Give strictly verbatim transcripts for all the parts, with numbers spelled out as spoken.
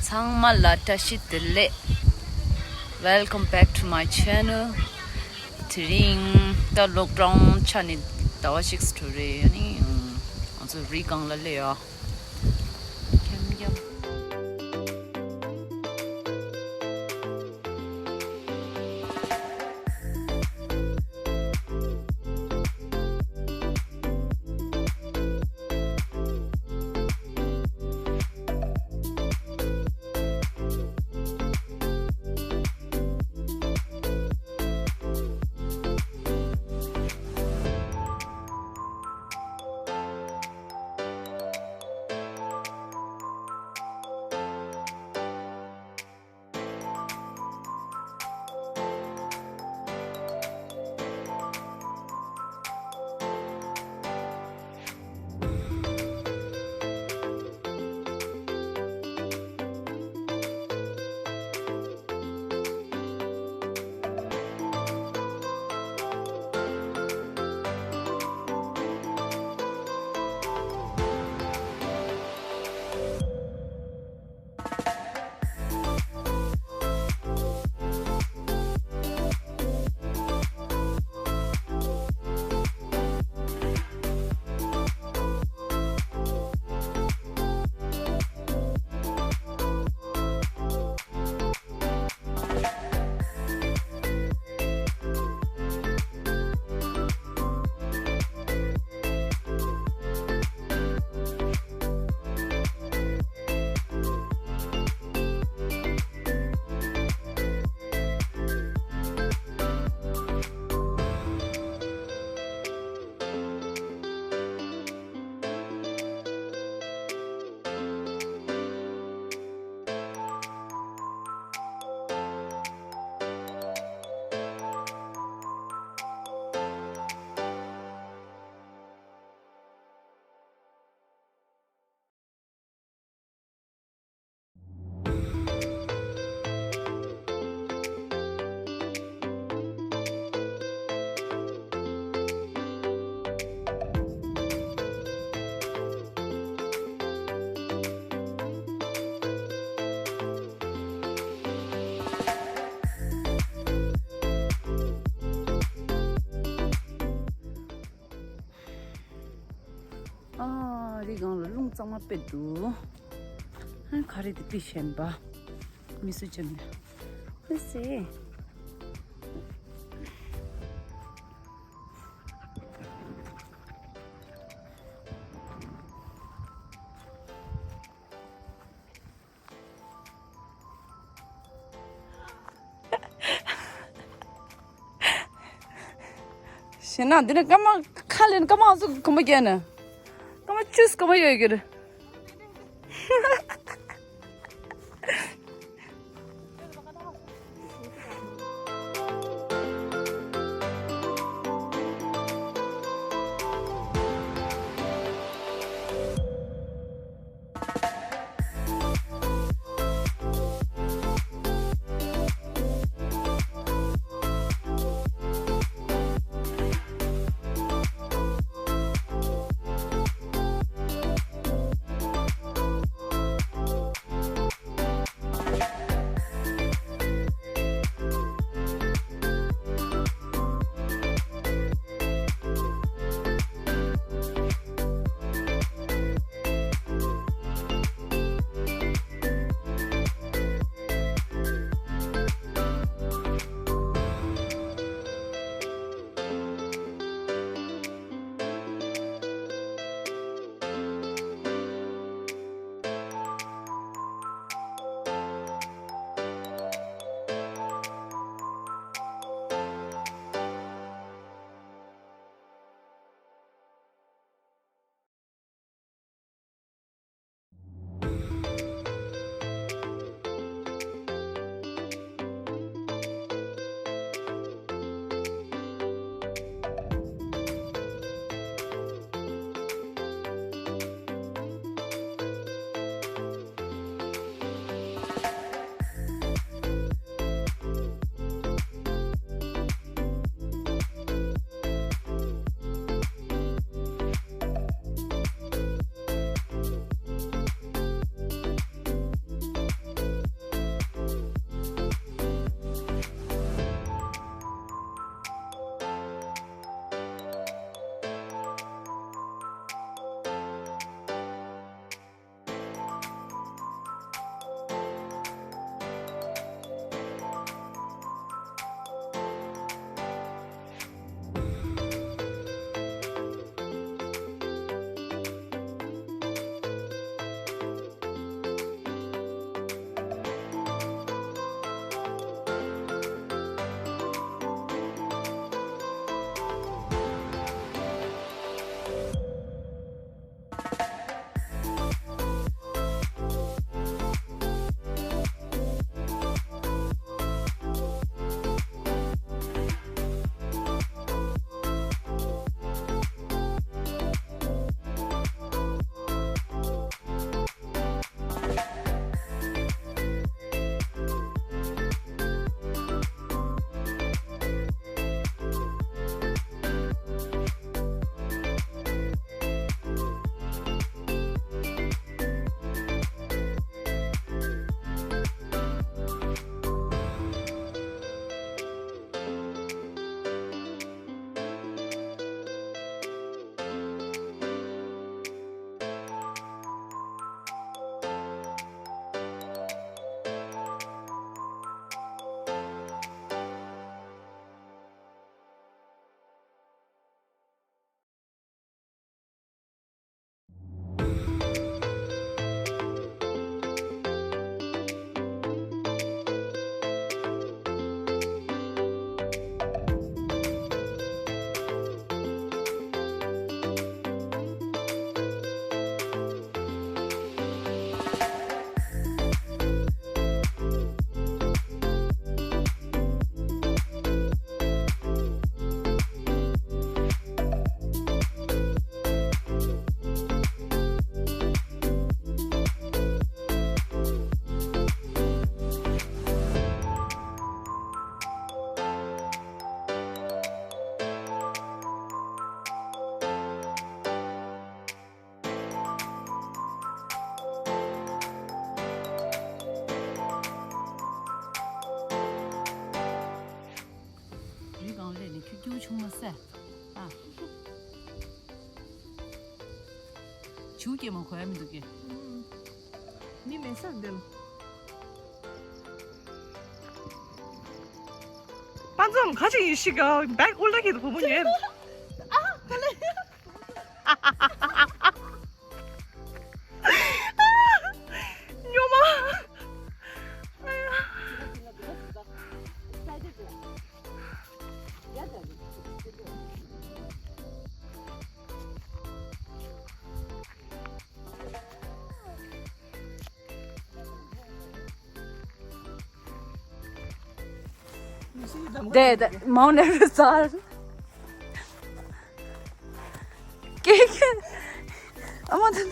ཚང་མ་ལ་བཀྲ་ཤིས་བདེ་ལེགས། Welcome back to my channel. དེ་རིང་ད་ལོག་ཌའོན་ཆགས་ནས་ཟླ་བ་གཅིག་འགྲོ་རེད། ཨ་ནི་ང་ཚོ་རི་སྒང་ལ་སླེབས་ཡོད། འཁྱམ་འཁྱམ། ཨ། རི་སྒང་ལ་རླུང་གཙང་མ་དཔེ་འདུག་ཨ། ག་རེ་དེ་དཔེ་ཞན་པ། མི་སུ་ཅན་ནས། ཨ་སེ། ཞེ་ན་འདི་ནས་སྐར་མ་ཁ་ལེན་སྐར་མ་ང་ཚོ་གོམ་པ་རྒྱག་ན། སྐར་མ་བཅུ་སྐར་མ་ཡོད་ཀྱི་རེད། མ་ཟད། ཨ། ཆུ་སྐྱེས་མ་གོ་ཡ་མི་འདུག་གི། མི་མེད་ས་འདི་ལ། པ་འཛོམས་ཁ་ཅིག་ཡིན་ཤི་ག་བེག་ཨུལ་ལ་གི་བུ་མོ་ཉོས། ཨ་ཁ་ལེ། སྨྱོ་མ། དེ་དེ་མའོན་ཨེ་ཝེ་རེ་སི་ཊི་ཚར། ཀེ་ཀེ། ཨ་མ་དེ།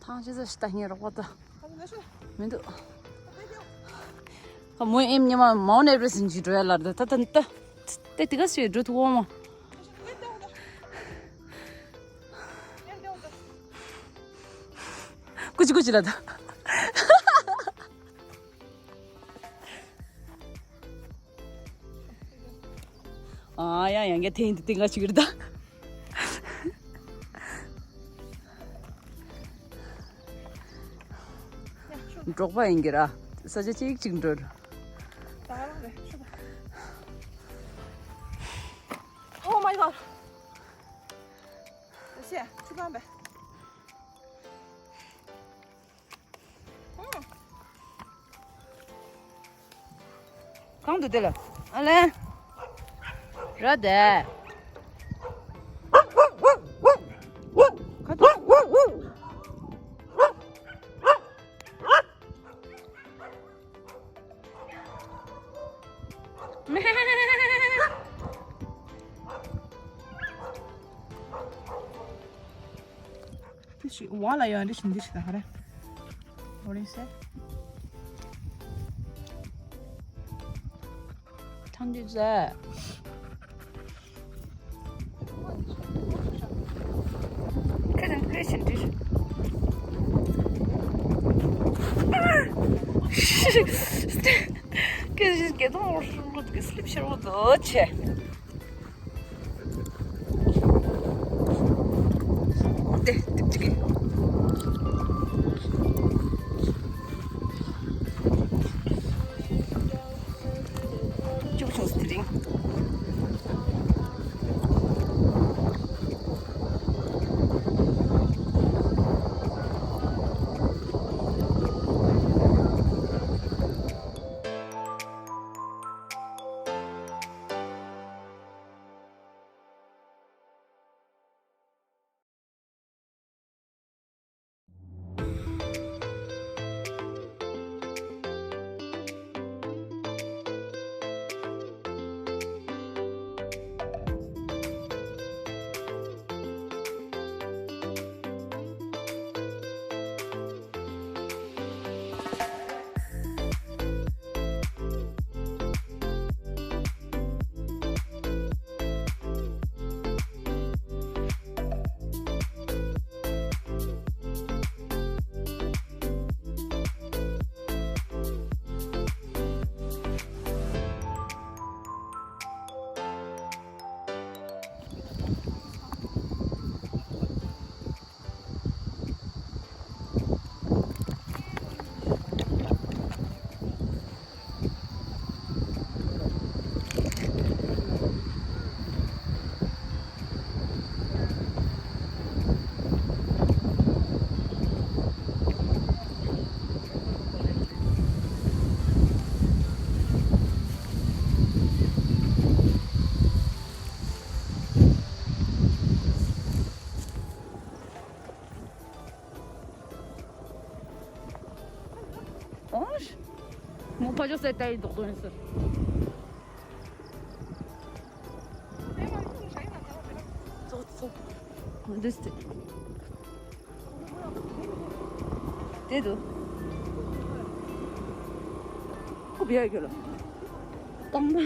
ཐང་ཆེ་ས་ཞིག་ལྟ་ངེས་རོགས་པ་ད། མི་འདུག་ཨ་མོ་ཨེམ་ཉི་མ་མའོན་ཨེ་ཝེ་རེ་སི་ཊི་འཇུག་འགྲོ་ཡ་ལར་ད་ད་ད་ད་ད་དེ་ག་ཞིག་འགྲོ་ཐུབ་འོང་མ། ཀུ་ཅི་ཀུ་ཅི་ལ་ད། ཨ་ཡ་ཡང་ག་ཐེངས་འདི་ཏིང་ང་ཅིག་རེད་ད། འབྲོག་པ་ཡིན་གྱི་ར། ས་ཆ་གཅིག་གཅིག་འགྲོ་ར། Oh my god. ཤེ་ཆུ་ཁང་པས། གང་འདུག་དེ་ལ། ཨ་ལེ། ར་དེ། འདི་ཞིག་བ་ལ་ཡོད་འདི་ཞིག་འདི་ཞིག་ད་ཧ་རེ། What is it? ཐང་འདི་ཟ། ཁ་དང་ཁ་ཞིག་འདི་ཞིག་ཁ་ཞིག་སྐད་གཏོང་ལུགས་ཀྱི་སླེབས་ཤར་བོ་དོ་ཆེ། དེ་དེ་ཅིག་གི་ཅུག་ཅུག་དེ་རིང་། ཨོ། མོ་ཕ་ཇོ་སེ་ཏའི་རྡོག་རྡོག་ཡིན་ཟེར། ཙོག་ཙོག་འདི་སྟེ། དེ་འདུག་ཁོ་བི་ཡ་གྱོ་ལ། རྐང་པ།